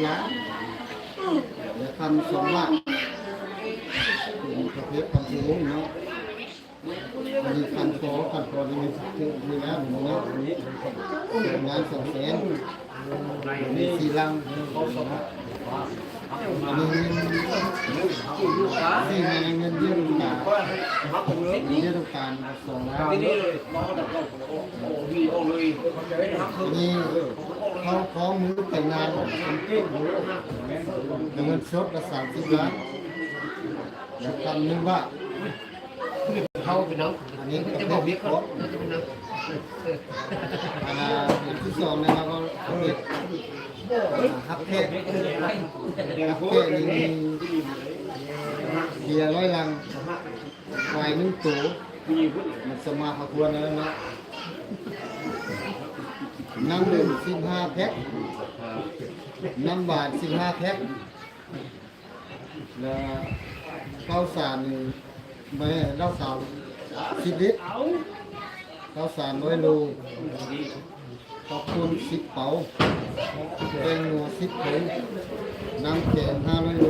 ລາ ແລະ ຄຳສອງລ້ານ ເປັນປະເພດຄຳຊູວົງເນາະ. ອັນນີ້ຄັນຂໍ ຄັນຂໍນີ້ມີຊື່ຢູ່ແລ້ວນີ້ເນາະ ສອງລ້ານສອງແສນ ມີສີ່ຫຼັງ ອັນນີ້ເງິນ ສີ່ແມ່ນເງິນດຽວກັນ ເງິນດຽວກັນສອງລ້ານ ອັນນີ້ເຂົາຂໍມືແຕ່ງງານ ເງິນສົດລະສາມສິບລ້ານ ແລະ ຄຳໜຶ່ງວ່າ ເຂົາໄປນຳ ອັນນີ້ກໍເປັນ ອັນທີສອງນະ ເຮົາກໍເຮັດ ຮັບແຂກ ຮັບແຂກນີ້ມີເບຍຮ້ອຍລັງ ຄວາຍໜຶ່ງໂຕ ມັນສະມາພາຄວນນັ້ນເນາະ ນ້ຳດື່ມສິບຫ້າແພັກ ນ້ຳຫວານສິບຫ້າແພັກ ແລ້ວເຂົ້າສານນີ້ ບໍ່ແມ່ນເຫຼົ້າຂາວສິບລິດ ເຂົ້າສານຮ້ອຍໂລ ເຂົ້າປຸ້ນສິບເປົາ ແປ້ງນົວສິບຖົງ ນ້ຳແກງຫ້າຮ້ອຍໂລ